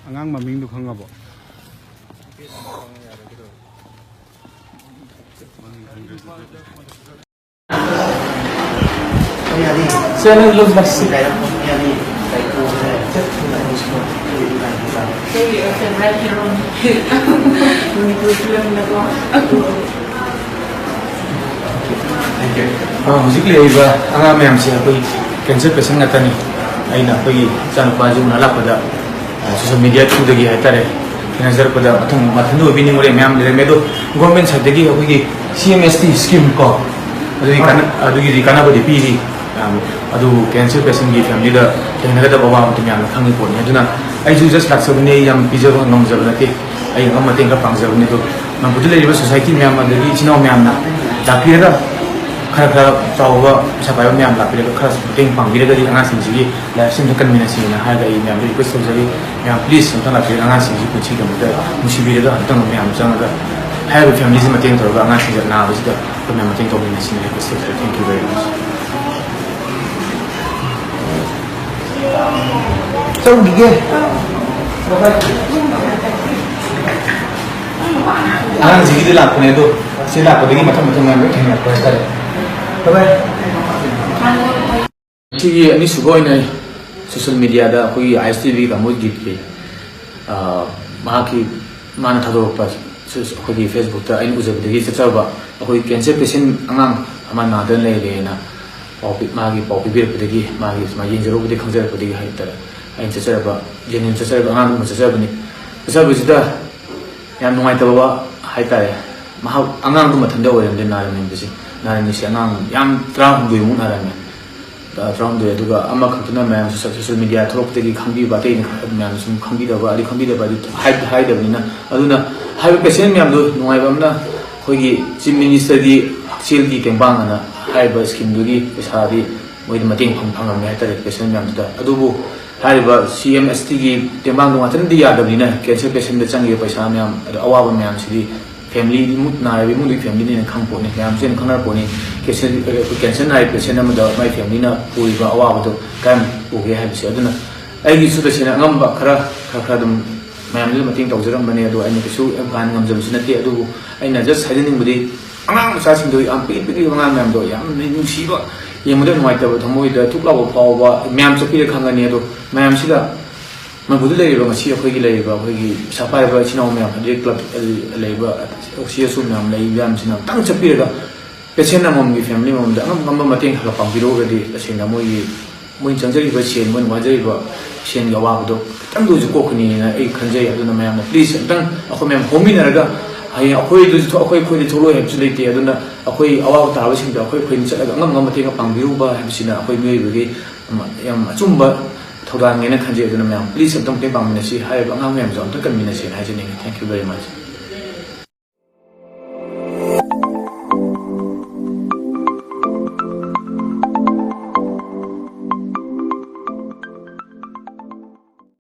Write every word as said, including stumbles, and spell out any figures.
ꯑꯉꯥꯡ ꯃꯃꯤꯡꯗꯨ ꯈꯪꯉꯕꯣ? ꯆꯦꯅꯦꯜ ꯂꯨꯝꯕꯁꯤ꯫ ꯑꯩꯒꯤ ꯐꯦꯚꯣꯔꯥꯏꯠ ꯍꯤꯔꯣꯅꯤ꯫ ꯃꯅꯤꯄꯨꯔ ꯐꯤꯂꯝꯗꯀꯣ꯫ ꯑ, ꯍꯧꯖꯤꯛ ꯂꯩꯔꯤꯕ ꯑꯉꯥꯡ ꯃꯌꯥꯝꯁꯦ ꯑꯩꯈꯣꯏ ꯀꯦꯟꯁꯔ ꯄꯦꯁꯦꯟ ꯉꯥꯛꯇꯅꯤ꯫ ꯑꯩꯅ ꯑꯩꯈꯣꯏꯒꯤ ꯏꯆꯥꯅꯨꯄꯥꯁꯤ ꯎꯅ ꯂꯥꯛꯄꯗ, ꯑ, ꯁꯣꯁꯤꯌꯦꯜ ꯃꯦꯗꯤꯌꯥ ꯊ꯭ꯔꯨꯗꯒꯤ ꯍꯥꯏꯇꯥꯔꯦ, ꯊꯦꯡꯅꯖꯔꯛꯄꯗ ꯃꯊꯟ ꯃꯊꯟꯗ ꯑꯣꯏꯕꯤ ꯅꯤꯡꯉꯨꯔꯦ꯫ ꯃꯌꯥꯝ ꯂꯩꯔꯝꯃꯦ꯫ ꯑꯗꯣ ꯒꯣꯔꯃꯦꯟ ꯁꯥꯏꯠꯇꯒꯤ ꯑꯩꯈꯣꯏꯒꯤ ꯁꯤ ꯑꯦꯝ ꯑꯦꯁ ꯇꯤ ꯁ꯭ꯀꯤꯝ ꯀꯣ, ꯑꯗꯨꯒꯤ ꯀꯥꯟꯅ-, ꯑꯗꯨꯒꯤꯗꯤ ꯀꯥꯟꯅꯕꯗꯤ ꯄꯤꯔꯤ꯫ ꯑꯝ, ꯑꯗꯨꯕꯨ ꯀꯦꯟꯁꯔ ꯄꯦꯁꯦꯟꯒꯤ ꯐꯦꯃꯤꯂꯤꯗ ꯊꯦꯡꯅꯒꯗꯕ ꯑꯋꯥꯕꯗꯤ ꯃꯌꯥꯝꯅ ꯈꯪꯉꯤ ꯄꯣꯠꯅꯤ꯫ ꯑꯗꯨꯅ ꯑꯩꯁꯨ ꯖꯁ ꯂꯥꯛꯆꯕꯅꯤ, ꯑꯩ ꯌꯥꯝ ꯄꯤꯖꯕ ꯉꯝꯖꯕ ꯅꯠꯇꯦ꯫ ꯑꯩ ꯑꯉꯝ ꯃꯇꯦꯡ ꯈꯔ ꯄꯥꯡꯖꯕꯅꯤ꯫ ꯑꯗꯣ ꯃꯅꯤꯄꯨꯔꯗ ꯂꯩꯔꯤꯕ ꯁꯣꯁꯥꯏꯇꯤ ꯃꯌꯥꯝ, ꯑꯗꯒꯤ ꯏꯆꯤꯟ ꯏꯅꯥꯎ ꯃꯌꯥꯝꯅ ꯂꯥꯛꯄꯤꯔꯒ, ꯈꯔ ꯈꯔ ꯆꯥꯎꯕ ꯄꯩꯁꯥ ꯄꯥꯏꯕ ꯃꯌꯥꯝ ꯂꯥꯛꯄꯤꯔꯒ ꯈꯔ ꯃꯇꯦꯡ ꯄꯥꯡꯕꯤꯔꯒꯗꯤ ꯑꯉꯥꯡꯁꯤꯡꯁꯤꯒꯤ ꯂꯥꯏꯐꯁꯦ ꯑꯝꯇ ꯀꯟꯃꯤꯟꯅꯁꯤꯅ ꯍꯥꯏꯔꯒ ꯑꯩ ꯃꯌꯥꯝꯗ ꯔꯤꯀ꯭ꯋꯦꯁ ꯇꯧꯖꯔꯤ꯫ ꯃꯌꯥꯝ ꯄ꯭ꯂꯤꯖ ꯑꯝꯇꯪ ꯂꯥꯛꯄꯤꯔꯒ ꯑꯉꯥꯡꯁꯤꯡꯁꯤ ꯄꯨꯟꯁꯤꯒꯤꯗꯃꯛꯇ ꯅꯨꯡꯁꯤꯕꯤꯔꯒ ꯑꯝꯇꯪ ꯃꯌꯥꯝ ꯆꯪꯉꯒ ꯍꯥꯏꯔꯤꯕ ꯐꯦꯃꯤꯂꯤꯁꯤ ꯃꯇꯦꯡ ꯇꯧꯔꯒ ꯑꯉꯥꯡꯁꯤꯡꯁꯦ ꯅꯥꯕꯁꯤꯗ ꯑꯩꯈꯣꯏ ꯃꯌꯥꯝ ꯃꯇꯦꯡ ꯇꯧꯃꯤꯟꯅꯁꯤꯅ ꯔꯤꯀ꯭ꯋꯦꯁ ꯇꯧꯖꯔꯤ꯫ Thank you very much. ꯆꯧꯈꯤꯒꯦ꯫ ꯑꯉꯥꯡꯁꯤꯒꯤꯗꯤ ꯂꯥꯛꯄꯅꯦ, ꯑꯗꯣ ꯁꯤ ꯂꯥꯛꯄꯗꯒꯤ ꯃꯊꯪ ꯃꯊꯪ ꯃꯌꯥꯝ ꯂꯣꯏ ꯊꯦꯡꯅꯔꯛꯄ ꯍꯥꯏꯇꯥꯔꯦ꯫ ꯕꯥꯏ ꯕꯥꯏ꯫ ꯁꯤꯒꯤ ꯑꯅꯤꯁꯨꯕ ꯑꯣꯏꯅ ꯁꯣꯁꯤꯌꯦꯜ ꯃꯦꯗꯤꯌꯥꯗ ꯑꯩꯈꯣꯏꯒꯤ ꯑꯥꯏ ꯑꯦꯁ ꯇꯤ ꯚꯤ ꯀꯥꯡꯕꯨꯒꯤ, ꯑ, ꯃꯍꯥꯛꯀꯤ, ꯃꯥꯅ ꯊꯥꯗꯣꯔꯛꯄ ꯁ-, ꯑꯩꯈꯣꯏꯒꯤ ꯐꯦꯁꯕꯨꯛꯇ ꯑꯩꯅ ꯎꯖꯕꯗꯒꯤ ꯆꯠꯆꯕ ꯑꯩꯈꯣꯏ ꯀꯦꯟꯁꯔ ꯄꯦꯁꯦꯟ ꯑꯉꯥꯡ ꯑꯃ ꯅꯥꯗꯅ ꯂꯩꯔꯦꯅ ꯄꯥꯎ ꯄꯤ-, ꯃꯥꯒꯤ ꯄꯥꯎ ꯄꯤꯕꯤꯔꯛꯄꯗꯒꯤ, ꯃꯥꯒꯤ ꯁꯨꯃꯥꯏꯅ ꯌꯦꯡꯖꯔꯨꯕꯗꯒꯤ ꯈꯪꯖꯔꯛꯄꯗꯒꯤ ꯍꯥꯏꯇꯥꯔꯦ, ꯑꯩꯅ ꯆꯠꯆꯔꯕ, ꯖꯦꯅꯤꯟ ꯆꯠꯆꯔꯕ ꯑꯉꯥꯡꯗꯨꯃ ꯆꯠꯆꯕꯅꯤ꯫ ꯆꯠꯆꯕꯁꯤꯗ ꯌꯥꯝ ꯅꯨꯡꯉꯥꯏꯇꯕ ꯍꯥꯏꯇꯥꯔꯦ꯫ ꯃꯍꯥꯛ ꯑꯉꯥꯡꯗꯨ ꯃꯊꯟꯇ ꯑꯣꯏꯔꯝꯗꯦ ꯅꯥꯔꯝꯃꯤꯕꯁꯤ꯫ ꯅꯥꯔꯝꯃꯤꯁꯤ ꯑꯉꯥꯡ ꯌꯥꯝ ꯇꯔꯥꯍꯨꯝꯗꯣꯏꯃꯨꯛ ꯅꯥꯔꯝꯃꯤ꯫ ꯇꯔꯥꯍꯨꯝꯗꯣꯏ, ꯑꯗꯨꯒ ꯑꯃꯈꯛꯇꯨꯅ ꯃꯌꯥꯝ ꯁꯣꯁꯦꯜ ꯃꯦꯗꯤꯌꯥ ꯊꯣꯛꯂꯛꯄꯗꯒꯤ ꯈꯪꯕꯤꯕ, ꯑꯇꯩꯅ ꯃꯌꯥꯝꯅ ꯁꯨꯝ ꯈꯪꯕꯤꯗꯕ, ꯑꯗꯩ ꯈꯪꯕꯤꯗꯕ ꯍꯥꯏꯗꯤ ꯍꯥꯏ-, ꯍꯥꯏꯗꯕꯅꯤꯅ꯫ ꯑꯗꯨꯅ ꯍꯥꯏꯔꯤꯕ ꯄꯦꯁꯦꯟ ꯃꯌꯥꯝꯗꯣ ꯅꯨꯡꯉꯥꯏꯕ ꯑꯃꯅ ꯑꯩꯈꯣꯏꯒꯤ ꯆꯤꯐ ꯃꯤꯅꯤꯁꯇꯔꯒꯤ ꯍꯛꯁꯦꯜꯒꯤ ꯇꯦꯡꯕꯥꯡ ꯑꯅ ꯍꯥꯏꯔꯤꯕ ꯁ꯭ꯀꯤꯝꯗꯨꯒꯤ ꯄꯩꯁꯥꯗꯤ ꯃꯣꯏꯗ ꯃꯇꯦꯡ ꯐꯪ-, ꯐꯪꯉꯝꯃꯦ ꯍꯥꯏꯇꯥꯔꯦ, ꯄꯦꯁꯦꯟ ꯃꯌꯥꯝꯗꯨꯗ꯫ ꯑꯗꯨꯕꯨ ꯍꯥꯏꯔꯤꯕ ꯁꯤ ꯑꯦꯝ ꯑꯦꯁ ꯇꯤꯒꯤ ꯇꯦꯡꯕꯥꯡꯗꯣ ꯉꯥꯛꯇꯅꯗꯤ ꯌꯥꯗꯕꯅꯤꯅ, ꯀꯦꯟꯁꯔ ꯄꯦꯁꯦꯟꯗ ꯆꯪꯉꯤꯕ ꯄꯩꯁꯥ ꯃꯌꯥꯝ, ꯑꯗꯣ ꯑꯋꯥꯕ ꯃꯌꯥꯝꯁꯤꯗꯤ ꯐꯦꯃꯤꯂꯤ ꯏꯃꯨꯡ, ꯅꯥꯔꯤꯕ ꯏꯃꯨꯡꯗꯨꯒꯤ ꯐꯦꯃꯤꯂꯤꯅ ꯍꯦꯟꯅ ꯈꯪꯕ ꯄꯣꯠꯅꯤ, ꯃꯌꯥꯝꯁꯨ ꯍꯦꯟꯅ ꯈꯪꯅꯔ ꯄꯣꯠꯅꯤ꯫ ꯀꯦꯟꯁꯔ, ꯑꯩꯈꯣꯏ ꯀꯦꯟꯁꯔ ꯅꯥꯔꯤꯕ ꯄꯦꯁꯦꯟ ꯑꯃꯗ ꯃꯥꯏ ꯐꯦꯃꯤꯂꯤꯅ ꯄꯨꯔꯤꯕ ꯑꯋꯥꯕꯗꯣ ꯀꯔꯝ ꯎꯒꯦ ꯍꯥꯏꯕꯁꯦ꯫ ꯑꯗꯨꯅ ꯑꯩꯒꯤꯁꯨ ꯇꯁꯦꯡꯅ ꯑꯉꯝꯕ ꯈꯔ ꯈꯔ ꯈꯔ ꯑꯗꯨꯝ ꯃꯌꯥꯝꯗꯨꯗ ꯃꯇꯦꯡ ꯇꯧꯖꯔꯝꯕꯅꯦ꯫ ꯑꯗꯣ ꯑꯩꯅ ꯀꯩꯁꯨ ꯌꯥꯝ ꯀꯥ ꯍꯦꯟꯅ ꯉꯝꯖꯕꯁꯨ ꯅꯠꯇꯦ꯫ ꯑꯗꯨꯕꯨ ꯑꯩꯅ just ꯍꯥꯏꯖꯅꯤꯡꯕꯗꯤ, ꯑꯉꯥꯡ ꯃꯆꯥꯁꯤꯡꯗꯣ, ꯌꯥꯝ ꯄꯤꯛꯏ ꯄꯤꯛꯏꯕ ꯑꯉꯥꯡ ꯃꯌꯥꯝꯗꯣ, ꯌꯥꯝ ꯅꯨꯡꯁꯤꯕ, ꯌꯦꯡꯕꯗ ꯅꯨꯡꯉꯥꯏꯇꯕ, ꯊꯃꯣꯏꯗ ꯊꯨꯛ ꯂꯥꯎꯕ ꯐꯥꯎꯕ ꯃꯌꯥꯝ ꯆꯠꯄꯤꯔ ꯈꯪꯒꯅꯤ꯫ ꯑꯗꯣ ꯃꯌꯥꯝꯁꯤꯗ, ꯃꯅꯤꯄꯨꯔꯗ ꯂꯩꯔꯤꯕ, ꯉꯁꯤ ꯑꯩꯈꯣꯏꯒꯤ ꯂꯩꯔꯤꯕ, ꯑꯩꯈꯣꯏꯒꯤ ꯄꯩꯁꯥ ꯄꯥꯏꯔꯕ ꯏꯆꯤꯟ ꯏꯅꯥꯎ ꯃꯌꯥꯝ, ꯍꯥꯏꯗꯤ club ꯂꯩꯔꯤꯕ, ꯁꯤ ꯑꯦꯁ ꯑꯣ ꯃꯌꯥꯝ ꯂꯩ ꯃꯌꯥꯝꯁꯤꯅ ꯑꯝꯇꯪ ꯆꯠꯄꯤꯔꯒ, patient ꯑꯃꯃꯝꯒꯤ, family ꯑꯃꯃꯝꯗ ꯑꯉꯝ ꯑꯉꯝꯕ ꯃꯇꯦꯡ ꯈꯔ ꯄꯥꯡꯕꯤꯔꯨꯔꯒꯗꯤ, ꯇꯁꯦꯡꯅ ꯃꯣꯏꯒꯤ, ꯃꯣꯏꯅ ꯆꯪꯖꯔꯤꯕ ꯁꯦꯟ, ꯃꯣꯏꯅ ꯋꯥꯖꯔꯤꯕ ꯁꯦꯟꯒꯤ ꯑꯋꯥꯕꯗꯣ ꯈꯤꯇꯪꯗ ꯑꯣꯏꯔꯁꯨ ꯀꯣꯛꯀꯅꯤꯅ ꯑꯩ ꯈꯟꯖꯩ꯫ ꯑꯗꯨꯅ ꯃꯌꯥꯝꯅ please ꯑꯝꯇꯪ ꯑꯩꯈꯣꯏ ꯃꯌꯥꯝ ꯍꯣꯡꯃꯤꯟꯅꯔꯒ, ꯍꯌꯦꯡ ꯑꯩꯈꯣꯏꯗꯁꯨ ꯊꯣꯛ-, ꯑꯩꯈꯣꯏ, ꯑꯩꯈꯣꯏꯗꯤ ꯊꯣꯛꯂꯛꯑꯣꯏ ꯍꯥꯏꯕꯁꯨ ꯂꯩꯇꯦ꯫ ꯑꯗꯨꯅ ꯑꯩꯈꯣꯏ ꯑꯋꯥꯕ ꯇꯥꯕꯁꯤꯡꯗꯣ ꯑꯩꯈꯣꯏ, ꯑꯩꯈꯣꯏꯅ ꯆꯠꯂꯒ ꯑꯉꯝ ꯑꯉꯝꯕ ꯃꯇꯦꯡ ꯄꯥꯡꯕꯤꯔꯨꯕ ꯍꯥꯏꯕꯁꯤꯅ ꯑꯩꯈꯣꯏ ꯃꯤꯑꯣꯏꯕꯒꯤ ꯌꯥꯝ ꯑꯆꯨꯝꯕ ꯊꯧꯗꯥꯡꯅꯦꯅ ꯈꯟꯖꯩ꯫ ꯑꯗꯨꯅ ꯃꯌꯥꯝ please ꯑꯝꯇꯪ ꯃꯇꯦꯡ ꯄꯥꯡꯃꯤꯟꯅꯁꯤ, ꯍꯥꯏꯔꯤꯕ ꯑꯉꯥꯡ ꯃꯌꯥꯝꯁꯨ ꯑꯝꯇꯪ ꯀꯟꯃꯤꯟꯅꯁꯦꯅ ꯍꯥꯏꯖꯅꯤꯡꯉꯤ꯫ Thank you very much꯫